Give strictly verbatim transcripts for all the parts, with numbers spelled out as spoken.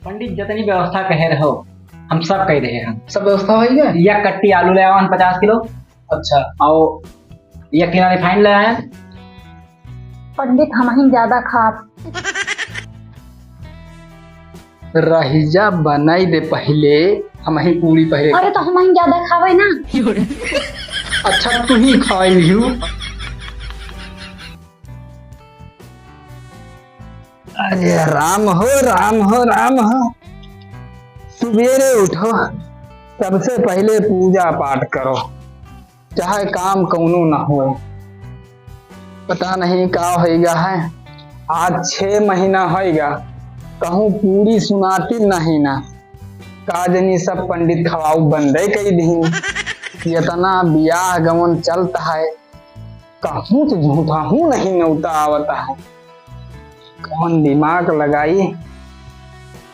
पंडित, जतनी व्यवस्था कहे रहो, हम सब कइ देहे हन। सब व्यवस्था होइ गया? एक कट्टी आलू ले आवन पचास किलो। अच्छा। अउ एक टिना रिफाइन ले आयन। पंडित, हमहिन ज्यादा खाब। रहिजा बनाई दे पहिले, हमहिन पूरी पहिले। अरे, तो हमहिन ज्यादा खावे ना। अच्छा, तू ही खाई लिहू। अरे राम हो, राम हो, राम हो। सुबेरे उठो, सबसे पहिले पूजा पाठ करो, चाहे काम कउनो न हो। पता नहीं का होइगा है, आज छह महीना होइगा, कहूँ पूरी सुनाती नहीं ना। का जनी सब पंडित खवाऊ बंदे कइ दिहिन। इतना बियाह गवन चलत है, कहूँ तो झूठा हूँ नहीं नौता आवत है। कौन दिमाग लगाई?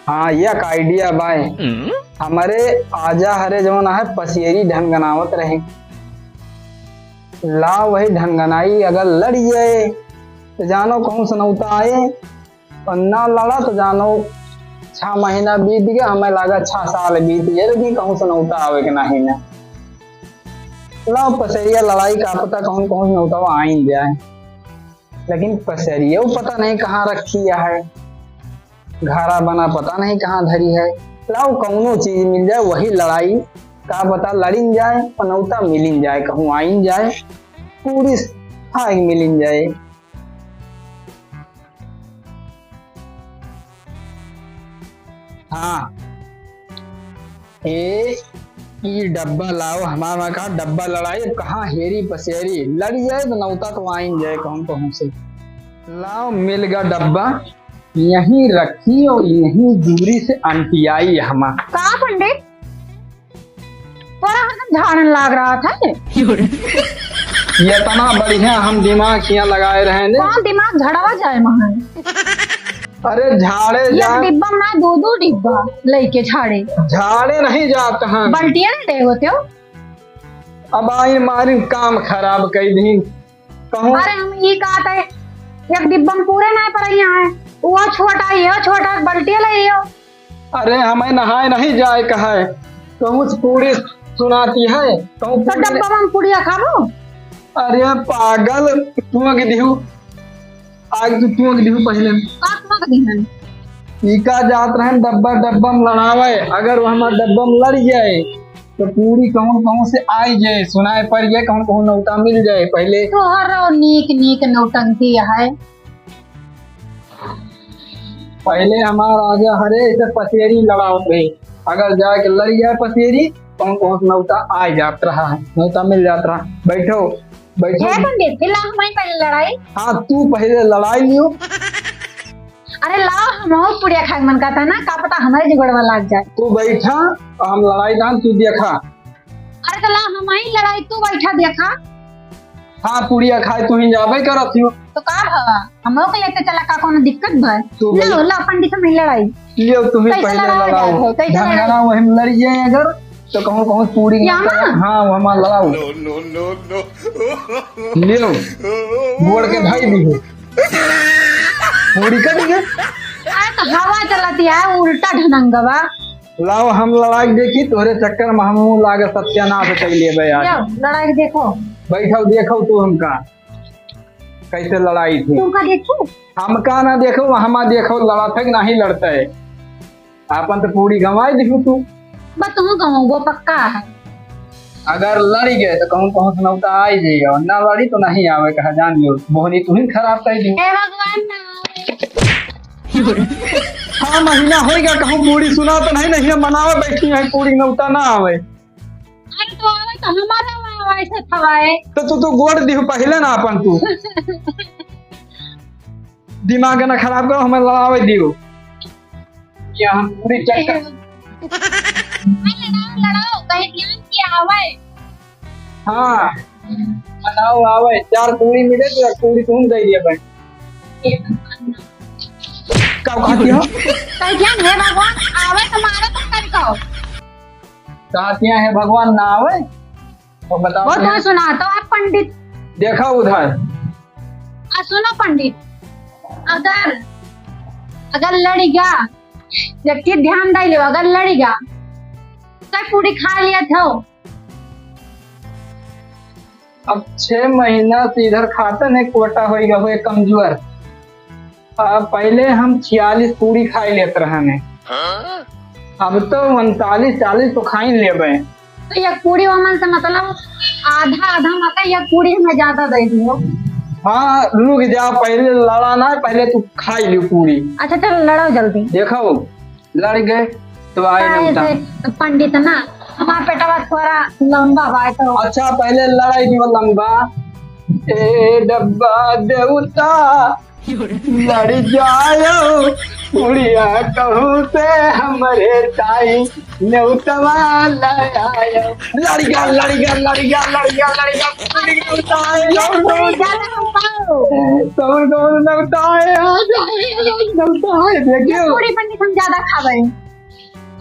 हाँ, एक idea बाय। हम्म? हमरे आजा हरे जवन है पसेरी ढनगनावत रहे। ला वही ढनगनाई अगर लड़ जाए, तो जानो कहूँ से नौता आए, और ना लड़ा तो जानो छह महीना बीत गया, हमें लगा छह साल बीत गए, लेकिन कहूँ से नौता आवे के नहीं ना। ला पसेरिया लड़ाई का पता कहूँ कहूँ से नौता आइन जाए। लेकिन पसेरियो पता नहीं कहाँ रखी है, घरा बना पता नहीं कहाँ धरी है। लाओ कौनो चीज मिल जाए, वही लड़ाई का पता लड़िन जाए, पनौता मिलिन जाए, कहूँ आइन जाए, पूरी खाए मिलिन जाए। हाँ, ए, ई डब्बा लाओ, हमार माँ कहा डब्बा लड़ाई, अब कहाँ हेरी पसेरी, लड़ जाए तो नौता तो आइन जाए कहूँ कहूँ से। लाओ, मिल गा डब्बा, यहीं रखी और यहीं दूरी से अंटियाई हमा। का पंडित, तोरा हरदम झाड़न लाग रहा था ये? ये इतना बढ़िया हम दिमाग यहाँ लगाए रहे ने। कौन दिमाग झड़वा जाए महान? अरे झाड़े एक जा। डिब्बा में ना, दो दो डिब्बा लेके झाड़े। झाड़े नहीं जात हैं। बल्टिया नहीं दे होते हो। अब आई मारी काम खराब कई दिन। कहूँ अरे हम ये कहा था, एक डिब्बा में पूरे नहीं पड़े यहाँ है, वो छोटा, ये छोटा, बल्टिया ले लियो। अरे हमें नहाए नहीं जाए कहे, कहूँ से पूरी सुनाती है, कहूँ तो पूरी डब्बा में पुड़िया खाबो? अरे पागल, तू आगे दिहू। आग तो तू दिहू पहिले। का तू दिहन? ई का जात रहन डब्बा डब्बा में लड़ावे, अगर वो हमार डब्बा में लड़ जाए तो पूरी कहूँ कहूँ से आई जाए, सुनाए पड़ जाए, कहूँ कहूँ नौता मिल जाए। पहिले तोहरो नीक नीक नौटंकी है। पहिले हमार राजा हरे ऐसे पसेरी लड़ावत रहे, अगर जाए के लड़ जाए पसेरी, कहूँ कहूँ से नौता आ जात रहा है, नौता मिल जात रहा। बैठो, बैठो। हे पंडित, फिर ला हमारी पहले लड़ाई। हाँ, तू पहिले लड़ाई लियो। अरे लाओ, हमहू पुड़िया खाए के मन कहता है ना, का पता हमारे जुगड़वा लाग जाए। तू बैठा, हम लड़ाई दान, तू देखा। अरे तो ला, हमही लड़ाई, तू बैठा देखा। हाँ, पुड़िया खाए तू ही जाबे करत हियो। तो का भवा, हमहू के लेते चला, का कोनो दिक्कत बा? तू लो, बैठ। ला पंडित, हमही लड़ाई। लियो, तू ही कैसे पहले लड़ावा लड़ाओ। जात है? कैसे लड़ाई? ढंगना वही में लड़ जाए अगर, तो कहूँ, कहूँ पूरी यहाँ ना? हाँ, वो हमार लड़ाओ। No, no, no, no। लियो, गोड़ के भाई दी हो। पूरी कट गए। अरे तो हवा चलती है, उल्टा ढनंगवा। लाओ, हम लड़ाई देखी, तोहरे चक्कर में हम लागे सत्यानाश कर लेबे आज। लियो, लड़ाई देखो। बैठो, देखो तू हमका, कैसे लड़ाई थी। तुमका देखो। हमका ना देखो, हमा देखो, लड़ा थे कि नहीं लड़ते। आपन तो पूरी गंवाई दिहू तू। बस तू गंवाओ, वो पक्का है। अगर लड़ी गए तो कहूँ कहूँ से नौता आई जाइए, और ना लड़ी तो नहीं आवे, कहा जान लियो, बोहनी तू ही खराब कर दी। हे भगवान ना आवे। हाँ, महीना होइगा कहूँ पूरी सुना तो नहीं, नहीं मनावे बैठी है, पूरी नौता ना आवे। अरे तो आवे तो हमारा आवे, ऐसे थवाए। तो तू, तू गोड़ दिहू पहले ना आपन तू। दिमाग ना खराब करो, हमें लड़ावे दियो। ये हम पूरी चक्कर अरे लड़ाओ, लड़ाओ, कहीं ध्यान किया आवे। हाँ, मनाओ आवे, चार पूरी मिले तो एक पूरी तुम दे दिया भाई। हे भगवान ना। का कहती हो? कहीं ध्यान, हे भगवान, आवे तो मारो तुम कभी कहो। कहती है भगवान ना आवे, तो बताओ वो तो भैया। सुना तो आप पंडित। देखा उधर। आ सुनो पंडित, अगर, अगर लड़ गया एक चीज ध्यान दे लियो, अगर लड़िगा तो पूरी खा लिया था। अब छह महीना से इधर खातन है, कोटा होइगा हुए कमजोर। आ, पहले हम छियालीस पूरी खाई लेत रहन है, अब तो उनतालीस चालीस तो खाई लेबे। तो एक पूरी ओमन से मतलब आधा आधा मत, एक पूरी हमें ज्यादा दे दियो। हाँ, रुक जा, पहले लड़ा ना, पहले तू खाई लियो पूरी। अच्छा चलो लड़ाओ जल्दी। देखो, लड़ गए तो आए काहे नौता। से पंडित ना, हमार पेटवा थोड़ा लंबा बा तो। अच्छा, पहले लड़ाई दियो लंबा। ए डब्बा देवता, लड़ जायो, पुड़िया कहूँ से हमरे ताई, नेउतवा लायो। लड़ गया, लड़ गया, लड़ गया, लड़ गया, लड़ गया, पूरी नेउता है, ये पूरी ज्यादा हो पाओ। कौन, कौन नेउता है? आ जाए, नेउता है, देखियो। पूरी पंडित हम ज्यादा खावे,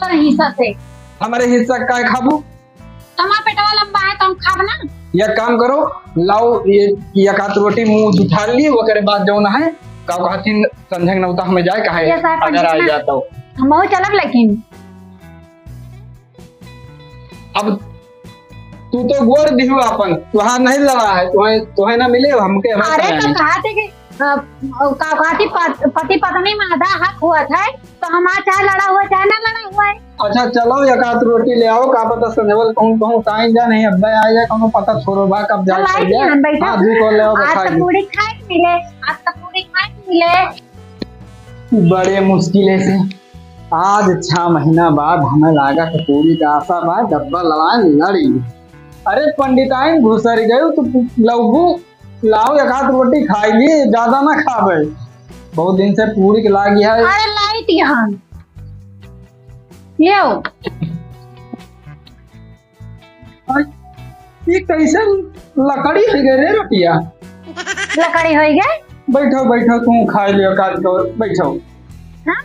तो हिस्सा से। हमारे हिस्सा का खाबू? तमा पेटवा लंबा है, तो हम खाब ना। या काम करो, लाओ ये, ये एक आध रोटी मुंह जुठा ली, ओकरे बाद जौन है, का कहथिन संझंग नौता हमें जाए, कहे ये साहब अगर आ पंडित ना, जाता हो। हम बहुत चलब लेकिन। अब तू तो गोर दिहु आपन, तुहार नहीं लड़ा है, तुहे, तुहे ना मिले, हमके हमें अरे तो कहा थे कि, अ, का कहती पत-, पति पत्नी में आधा हक हुआ था, तो हमार चाहे लड़ा हुआ, चाहे ना लड़ा हुआ है। अच्छा, चलो, एक आध रोटी ले आओ, का पता संझवल कहूँ, कहूँ साइन जा नहीं, अब आ जाए, कहूँ पता छोड़ो बा, कब जाए चल, आई थी हम बैठा। हाँ, जी, कॉल ले आओ, आज बैठा तो ली। पूरी खाए के मिले, आज तो पूरी खाए के मिले। बड़े मुश्किल से आज छह महीना बाद हमें लागा कि पूरी का आशा बा, डब्बा लड़ाए लड़ी। अरे पंडिताइन घुसर गए, तो लौबू लाओ, एक आध रोटी खाई ली, ज्यादा ना खाबे। बहुत दिन से पूरी के लागी है। अरे लाइट यहाँ। लियो। और ये कैसे लकड़ी हो गए रे रोटिया? लकड़ी हो गए? बैठो, बैठो, तुम खा लियो, काट के बैठो। हाँ?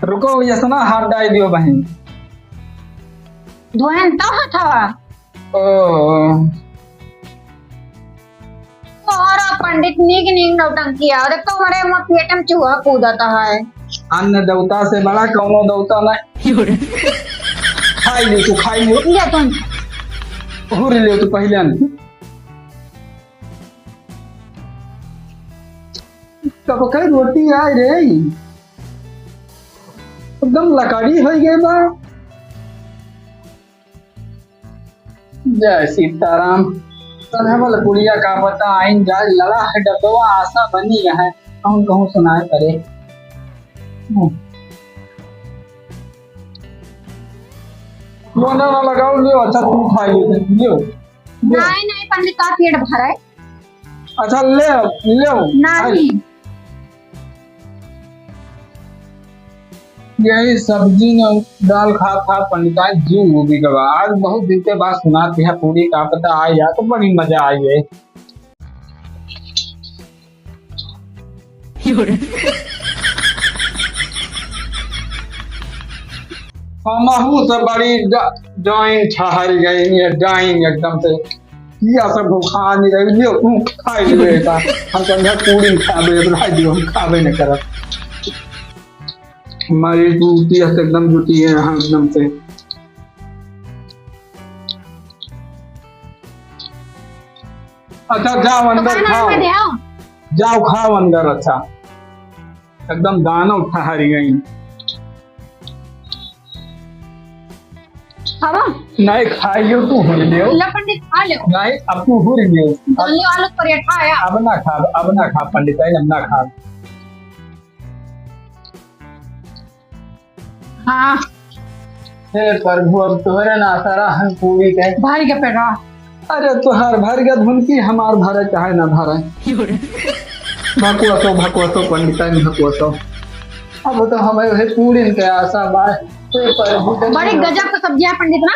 रुको, यसना हाथ डाल दियो बहन। धोएन तो हथवा। ओह। तोहरा पंडित नीक नीक नौटंकी आ, देख तो हमारे पेट में चूहा कूदता है। अन्न देवता से बड़ा कौनो देवता नहीं। खाई ले तू, खाई ले। ले तुम। हुर ले तू पहले अन्न। कब के रोटी आए रे, एकदम लकड़ी हो गए बा। जय सीताराम। तन्हवल पुड़िया का पता आइन जाए, लड़ा है डब्बवा, आशा बनी है, कहूँ कहूँ सुनाए पड़े। हम्म। लो ना, ना लगाओ, लियो, अच्छा तू खा लियो, लियो, लियो। नहीं, नहीं, पंडित का पेट भरा है। अच्छा, ले, ले। नहीं। यही सब्जी न दाल खा खा पंडिताई जीव उबी गवा। आज बहुत दिन के बाद सुनात है पूरी का पता आ गया तो बड़ी मजा आई है। हमहू से बड़ी डा-, डाइन ठहर गई है, डाइन एकदम से। किया सब खा नहीं रही, लियो, तू खा ही ले बेटा। हम समझा पूरी खाबे, रह दियो, हम खाबे नहीं करब। हमारी जुटी है, एकदम जुटी है यहाँ एकदम से। अच्छा, जाओ अंदर दुकान खाओ। में दे आओ। जाओ खाओ अंदर, अच्छा। एकदम दानव ठहर गई। खावा? नहीं खाइयो, तू हुर लियो। ला पंडित, खा लियो। नहीं, अब तू हुर लियो। दाल आलू पराठा आया। अब ना खा, अब ना खा पंडित, अब ना खा। हाँ। हे प्रभु, अब तोहरे ना सारा हम पूरी के। भाई के पेटा। अरे तोहार भर गया धुनकी, हमार भरे चाहे ना भरे। भकुआसो, भकुआसो, पंडिताइन भकुआसो। अब तो हमें वही पूरी के आशा बा। हे प्रभु, बड़ी गजब का सब्जी है पंडित ना।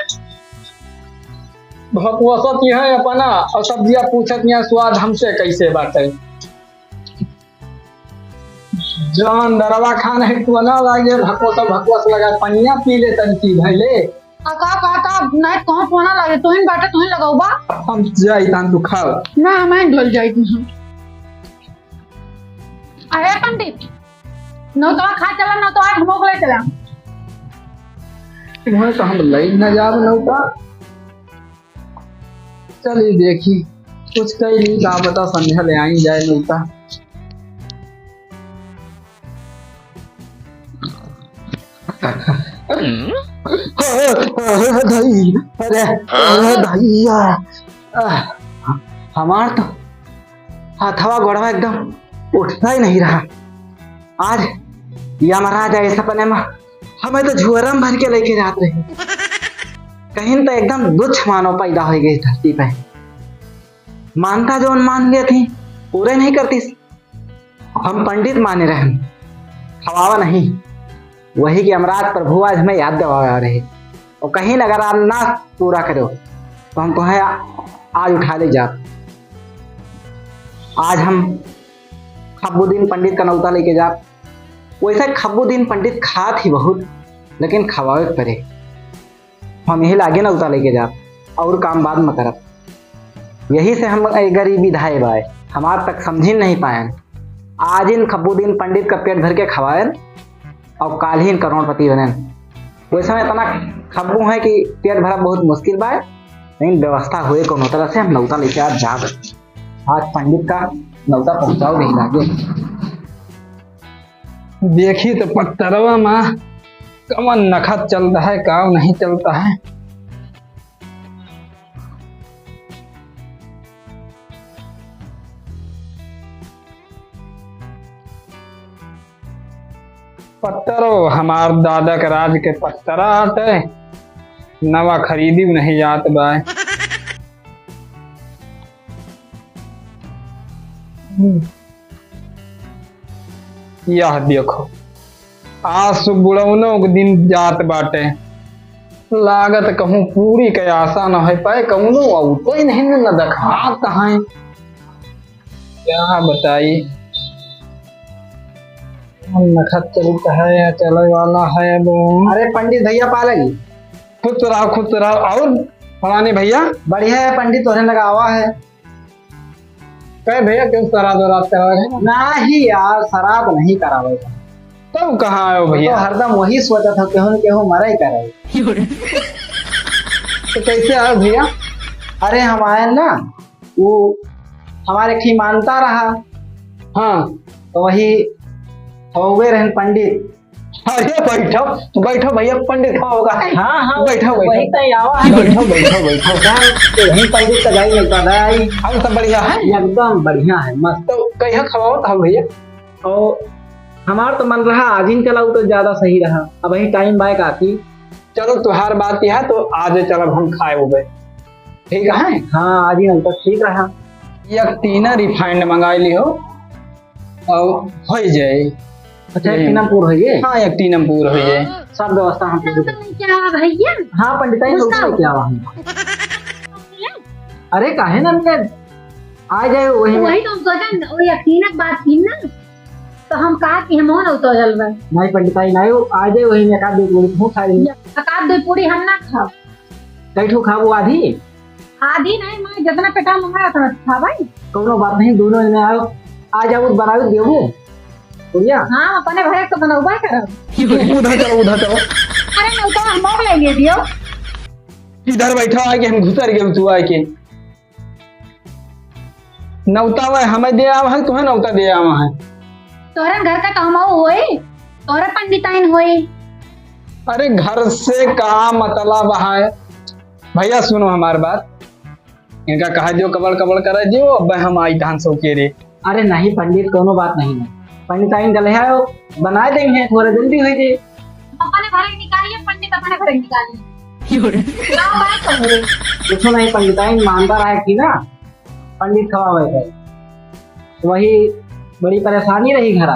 भकुआसो की है अपना, और सब्जियां पूछत यहाँ स्वाद हमसे कैसे बाटे। जौन दरवा खान है तो ना लागे, भकुआसो, भकुआसो लगा, पनिया पी ले तन की भले। आ का, का, का, नहीं, तोहर फोना लागे, तोहिन बाटे, तोहिन लगाओ बा। हम जाई तान तू खाओ। ना, हमें ढल जाई तू। अरे पंडित, नौतवा खा चला, नौतवा हमोक ले चला। तुम्हें तो हम लई न जाब नौता। चली देखी, कुछ कही नहीं, का पता संध्या ले आई जाए नौता। अरे, अरे भैया, आह, हमार तो हथवा गोड़वा एकदम उठता ही नहीं रहा। आज यमराज आए सपने में, हमें तो झुअरम भर के लेके जात रहे। कहीं तो एकदम तुच्छ मानव पैदा हो गई धरती पे। मानता जौन मान लिया थी, पूरे नहीं करती। हम पंडित माने रहन, खवावा नहीं। वही के यमराज प्रभु आज हमें याद दिलावा रहे। और कहीं अगर आप ना पूरा करो, तो हम तुम्हें आ-, आज उठा ले जात। आज हम खब्बुद्दीन पंडित का नौता लेके जात। वैसे खब्बुद्दीन पंडित खात ही बहुत, लेकिन खवावे के परे। हम यही लागे नौता लेके जाब, और काम बाद में करब। यही से हम ए गरीबी धाए बाय, हमार तक समझी नहीं पायन। आज इन खब्बुद्दीन पंडित का पेट भर के खवायन और काल ही इन करोड़पति बनन। वैसे में इतना खब्बू है कि पेट भरा बहुत मुश्किल बाय, लेकिन व्यवस्था हुए कोनो तरह से हम नौता लेके आज जाब। आज पंडित का नौता पहुंचाओ नहीं लागे। देखी तो पत्तरवा मा कवन नखत चलता है, काव नहीं चलता है। पत्तरो हमार दादा के राज के पत्तरा आटे, नवा खरीदी नहीं जात बाय। यह देखो, आज सु बुढ़ौनो के दिन जात बाटे। लागत कहूँ पूरी के आशा न है पाए, कौनो अउतो ही नहीं न देखात है। क्या बताई, नखत चलत है या चले वाला है अब। अरे पंडित भैया पालगी। खुश रहो, खुश रहो। और फलाने भैया? बढ़िया है पंडित, तोहरे लगा आवा है। कहे भैया, क्यों शराब वराब करावे है? नहीं यार, शराब नहीं करावे है। तब कहाँ आयो भैया? तो हरदम वही सोचत हो, केहू न केहू मरे करे। तो कैसे आयो भैया? अरे हम आए ना, वो हमारे एक ठी मानता रहा। हाँ। तो वही हवे रहन पंडित। अरे बैठो, बैठो भैया, पंडित खाओगा। हाँ, हाँ, बैठो, बैठो। वही तो आवा है। बैठो, बैठो, बैठो। क्या? तो वही पंडित का गाई मिलता था, आई। हम सब बढ़िया है? एकदम बढ़िया है, मस्त। तो कहिया खवाओ था भैया? और हमार तो मन रहा आज ही चलाऊ तो ज्यादा सही रहा, अब वही टाइम बाय काफी। चलो, तुहार बात यह है, तो आज चलब हम खाए उबे। ठीक है? हाँ, आज ही नहीं तो ठीक रहा। एक टीना refined मंगाई लिहो। और हो जाए। अच्छा, एक टीना में पूर हो जाए? हाँ, एक टीना में पूर हो जाए। सब व्यवस्था हम पूरी कर देंगे। क्या भैया? हाँ, पंडिताई, उसका क्या हुआ? अरे, काहे ना मिले? आ जाए वही में। वही तो हम सोचा, वही एक टीना की बात की ना, तो हम कहा कि हम हो ना उतर जल रहे। नहीं, पंडिताई, नहीं, आ जाए वही में, एक आध दो पूरी हम खा लेंगे। एक आध दो पूरी हम ना खाओ। कई ठो खाबो आधी? आधी नहीं, मैं जितना पेटा मंगा उतना खा भाई। कौनो बात नहीं, दोनों जने आओ, आ जाओ, बनाओ, देबो। बढ़िया। हाँ, अपने भरे तो बनौबा करब। उधर चलो, उधर चलो। अरे, नौता हम लोग ले लिए दियो। इधर बैठो, आके हम घुसर गए, तू आके। नौता वह हमें दे आवा है, तुम्हें नौता दे आवा है। तोहरे घर का तो हम होई, तोहरे पंडिताइन होई। अरे, घर से का मतलब है? भैया, सुनो हमार बात। इनका कहा दियो, कबड़ कबड़ करा दियो, अब हम आई धान सौ के रे। अरे नहीं पंडित, कोनो बात नहीं है। पंडिताइन गले है, वो बनाए देंगे, थोड़ा जल्दी हो जाए। अपने भरे निकालिए पंडित, अपने भरे निकालिए। का बात है रे? कुछ नहीं, पंडिताइन ईमानदार आए थी ना, पंडित खवावे थे, वही बड़ी परेशानी रही घरा।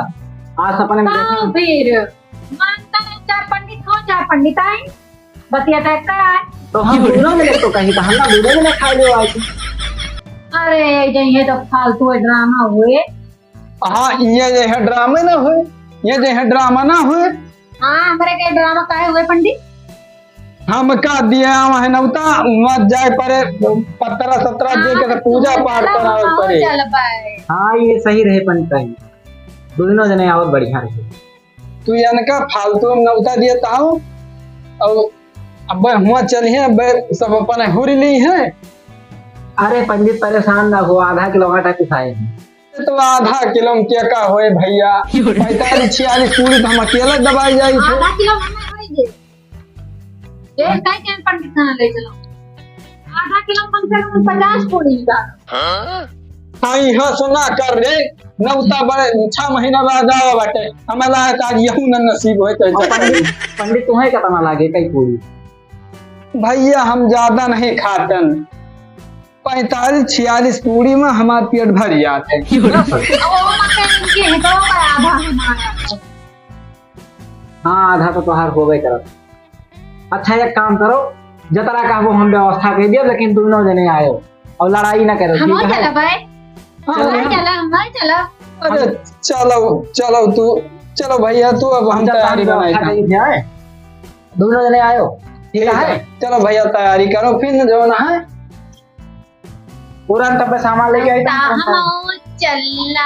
आज सपने में का देखा। फिर मानता नहीं, चार पंडित हो, चार पंडिताइन। बतिया तय कराए। तो हम दोनों मिले तो कहीं तो हम ना दोनों मिले खा लो आज। अरे, जइहे तो फालतू ड्रामा हुए। हाँ, ये, ये है ड्रामे ना हुए, ये जे है ड्रामा ना हुए। हाँ, हमरे के ड्रामा काहे हुए पंडित? हम का दिए आवा है नौता, वहाँ जाए परे पतरा सतरा दे के हाँ, पूजा पाठ करावे परे। चल पाए। हाँ, ये सही रहे पंडिताइन। दुइनो जने आवत बढ़िया रही। तू इनका फालतू में नौता दिए ताऊ, और अब हुआ चलिए, अब सब अपन हुरी ली है। अरे पंडित, परेशान ना हो, आधा किलो आटा पिसाए हैं। तो आधा किलो में क्या का होए भैया, पैंतालीस छियालीस पूरी तो हम अकेला दबाई जाई थे। आधा किलो में ना होई जे। ये काहे के पंडित खाना ले चलो? आधा किलो कम से कम पचास पूरी का। हाँ, यहाँ सुना कर रे, नौता बड़े छह महीना बाद आवा बाटे, हमें लगा आज यहू न नसीब होए तो और पंडित, पंडित तुम्हें कितना लागे कई पूरी? भैया हम ज्यादा नहीं खातन, पैंतालीस छियालीस पूरी में हमार पेट भर जात है। अब वो मत इनके हितों का आधा हमारा। हाँ, आधा तो तोहार होबे करत। अच्छा, एक काम करो, जतरा कहबो हम व्यवस्था कर दियो, लेकिन दुइनो जने आयो और लड़ाई ना करो, हम ठीक है? चला भाई, हाँ, हम हाँ। चला, हम चला। अरे चलो, चलो तू, चलो भैया तू, अब हम चल, तैयारी हम बनाई व्यवस्था था। करी थी, आए? दुइनो जने आयो, ठीक ठीक है? है, चलो भैया तैयारी करो, फिर जो ना है पूरा तब सामान लेके आई था। हम चला।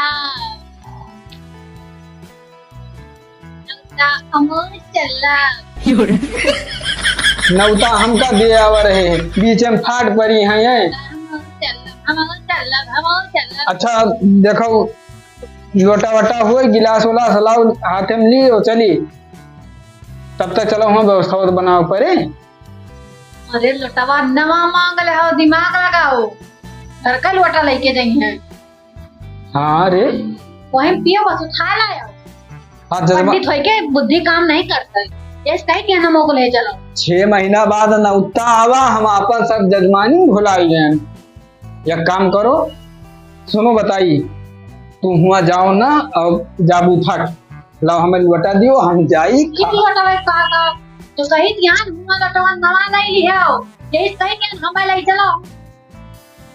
नौता अमोल चला। नौता हमका दिए आवा रहे, बीच में फाट पड़ी है ये। अमोल चला, अमोल चला, अमोल चला। अच्छा, देखो, लोटा वटा हुए, गिलास उलास लाओ, हाथे में लियो, चली। तब तक चलो, हम व्यवस्था तो बनाओ परे। अरे, लोटवा नवा मांग ले हो, दिमाग लगाओ। घर का लोटा लेके जाई है। हाँ रे। वहीं पियो, बस उठा लाया। हाँ, जजमान। पंडित होई के बुद्धि काम नहीं करता है। ये सही कहना, मोको ले चलो। छह महीना बाद नौता आवा, हम आपन सब जजमानी भुलाई गए। एक काम करो, सुनो बताई, तू हुआ जाओ ना और जाबू फट, लाओ हमें लोटा दियो, हम जाई। की लोटा भाई का का? तो सही ध्यान हुआ लोटवा नवा नहीं लियाओ, यही सही ध्यान हमें ले चलो।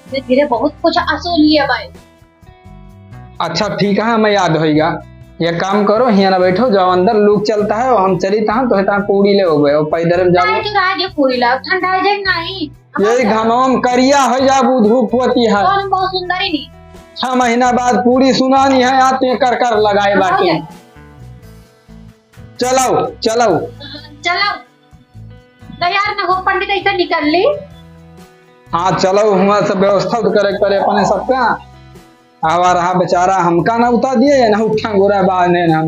धीरे धीरे बहुत कुछ असो लिए भाई। अच्छा ठीक है, हमें याद होइगा। ये काम करो, हियाँ ना बैठो, जाओ अंदर, लूक चलता है, हम चली तहाँ, तो तहाँ पूड़ी ले हो गए, और पैदल में जाओ। नहीं, तो राजे पूड़ी लाओ, ठंडा हो जाए नहीं। यही घामवा में करिया हो जाबू, धूप होती है। कौन बहुत सुंदर ही नहीं। छह महीना बाद पूड़ी सुनानी है, आते कर कर लगाए बाटे। चलो, चलो। चलो। तैयार न हो पंडित, ऐसे निकल ली। हाँ, चलो, हुआ सब व्यवस्था तो करे, करे अपने सबका। आवा रहा बेचारा, हमका ना उतार दिए, ना उठा गोरा बा, ने ना।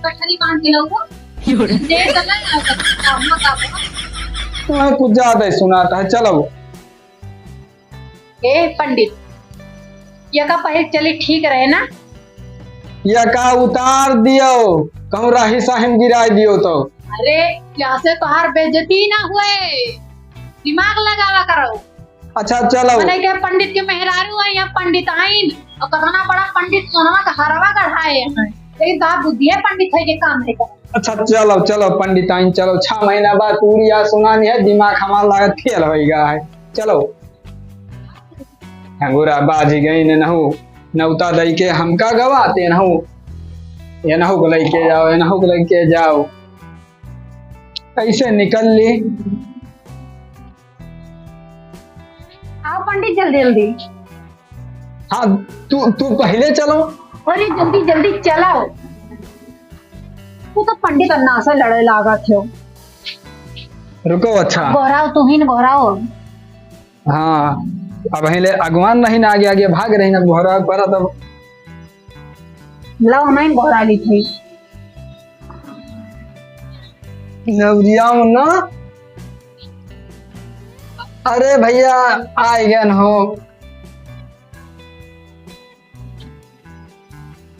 गठरी बांध के लाओ। दे तो ना, काम ना काम। तुम्हें कुछ ज्यादा ही सुनाता है, चलो। ए पंडित, यका पहिले चली ठीक रहे ना? यका उतार दियो, कहूँ राही साहिम गिराए दियो तो। अरे, यहाँ से तोहार बेइज्जती ना हुए, दिमाग लगावा करो। अच्छा, चलो। मने के पंडित के मेहरारू है या पंडित आइन, और कतना बड़ा पंडित सोनवा का हरवा गढ़ाए हैं। लेकिन तोहार बुद्धि है पंडित है के काम नहीं कर। अच्छा, चलो, चलो पंडित आइन, चलो। छह महीना बाद पूरी आज सुनानी है, दिमाग हमारा लागत फेल हो गया है। चलो। अंगूरा बाजी गई ने नहु, नौता दई के हमका गवा, ते नहु, ये नहु को लेके जाओ, ये नहु को लेके जाओ। ऐसे निकल ली। आओ पंडित, जल्दी जल्दी। हाँ, तू, तू पहिले चलो। अरे जल्दी जल्दी चलाओ। तू तो पंडित अन्ना से लड़े लागत हो। रुको, अच्छा। गोहराओ, तू ही न गोहराओ। हाँ, अब हिले अगवान नहीं ना आगे आगे भाग रही ना, गोहरा पर तब। लाओ, हम गोहरा ली थी। नवरिया मुन्ना। अरे भैया, आए गए न हो।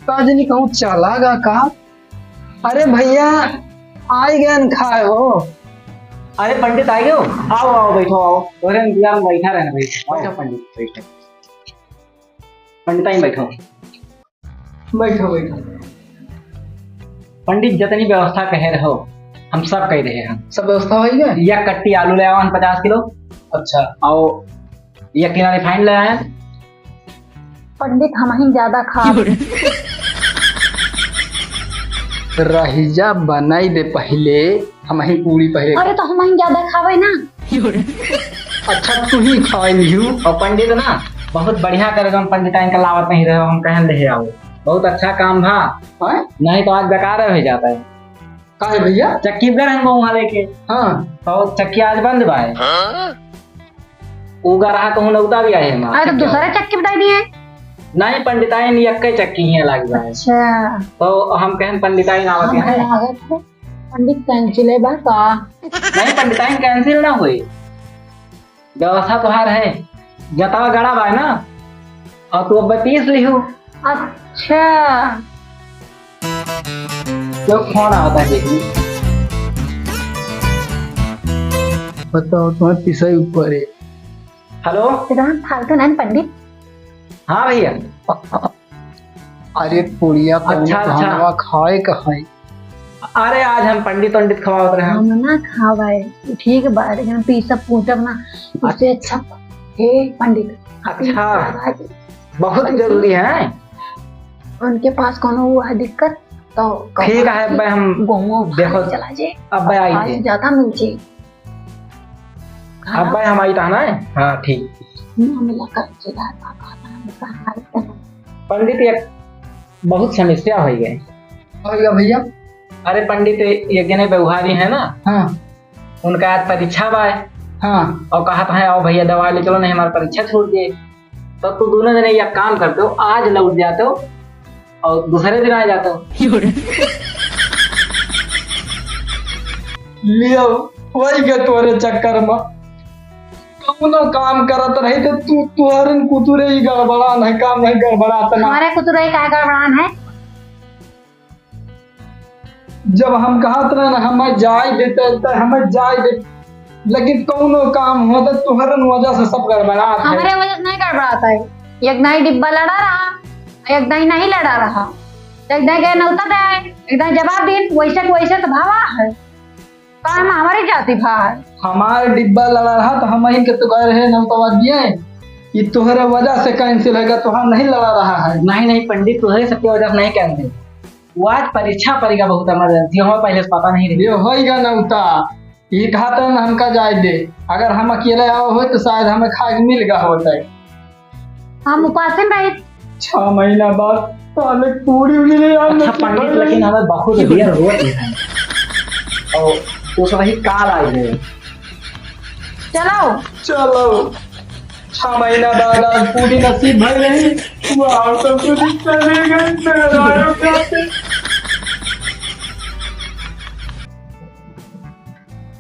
का जनी कहूँ चला गा का? अरे भैया, आए गए न खाए हो। अरे पंडित, आए गए हो? आओ, आओ, बैठो, आओ। तोरे इंतजार में बैठा रहना भाई। बैठो पंडित, बैठो। पंडित, आई बैठो। बैठो, बैठो। पंडित, जितनी व्यवस्था कहे रहो, हम सब कह रहे हैं। सब व्यवस्था हो गया? या कट्टी आलू ले आवन पचास किलो। अच्छा। और एक टीना रिफाइंड ले आए। पंडित, हम ही ज्यादा खा। रहिजा बनाई दे पहिले, हम ही पूरी पहिले। अरे, तो हम ही ज्यादा खावे ना। अच्छा, तू ही खाए लिहू। और पंडित ना, बहुत बढ़िया करे, जौन पंडिताइन का लावत नहीं रहे, हम कहन ले आओ। बहुत अच्छा काम भा। हाँ? नहीं तो आज बेकार हो जाता है। काहे भैया? चक्की पर हम वहाँ लेके। हाँ। तो चक्की आज बंद बा है। हाँ? उ ग्राहक कहूँ नौता भी आए हमार अरे, तो चक्की दूसरा वाला। चक्की बताई दिए। नहीं, पंडिताइन यक्के चक्की ही लागी बा है। अच्छा। तो हम कहन पंडिताइन आवत हाँ, है। लागत है। पंडित cancel है बा का? नहीं, पंडिताइन cancel ना होई। व्यवस्था तोहार है, जतवा गड़ा बा ना, और तू अब पीस लिहू। अच्छा। तो फोन आवता है, देखी। बताओ, तुम्हारे पिसाई ऊपर है। हेलो। एकदम फालतू नहीं पंडित। हाँ भैया। अरे पुड़िया, कौनो अच्छा, अच्छा। खानवा खाए का है? अरे आज हम पंडित पंडित खवावत रहे। हम ना खावाए, ठीक बा, लेकिन पीसब कूटब ना, उससे अच्छा। हे पंडित, अच्छा, पीस के लगा दे। बहुत जरूरी है। उनके पास कौनो वो है दिक्कत, तो ठीक है, अब्बे हम गोहूँ देखो, चला जे, अब्बे आई आज जे। ज्यादा मिल जे। अब्बे हम आई था ना। हाँ, ठीक। मुँह में लगा के दादा का नाम का हाल है। पंडित, एक बहुत समस्या हो गई। हो गया भैया। अरे पंडित, एक जने व्यवहारी है ना, हाँ। उनका आज परीक्षा बा। हाँ। और कहत है, "आओ भैया, दवाई ले चलो, नहीं हमार परीक्षा छूट जाए।" तो तू दोनों जने एक काम करते हो, आज लौट जाते हो और दूसरे दिन आ जाते हो। लियो, वही के तोरे चक्कर में कौनो काम करत रही तो तू, तुहरन कुतुरे ही गड़बड़ान है, काम नहीं गड़बड़ात ना। हमारे कुतुरे का गड़बड़ान है? जब हम कहत रहे ना, हमें जाए देते, तो हमें जाए दे, लेकिन कौनो काम होता, तुहरन वजह से सब गड़बड़ात है। हमारे वजह से नहीं गड़बड़ाता है। एक दाई डिब्बा लड़ा रहा, एक दाई नहीं लड़ा रहा, एक दाई गए नौता दे, एक दाई जवाब दिन, वैसे के वैसे तो भावा है। काम हमारी जाति भा है। हमार डिब्बा लड़ा रहा तो हम ही के तो गए रहे नौतवा दिए, ये तोहरे वजह से cancel होगा, तोहार नहीं लड़ा रहा है। नहीं, नहीं पंडित, तोहरे सबके वजह से नहीं cancel। वो आज परीक्षा पड़ेगा, बहुत emergency, हमें पहले से पता नहीं रही। ये होइगा नौता, ये कहा था ना हमका जाए दे, अगर हम अकेले आओ हो तो शायद हमें खाए मिल गया होता है। हम उपासिन रहित। छह महीना बाद साले पूरी उड़ी ले यार, अच्छा पंडित, लेकिन हमें बहुत देर हुआ थी। और उस वही काल आ गए। चलो। चलो। छह महीना बाद आज पूरी नसीब भर रही। वाह, सब कुछ चले गए, चले गए।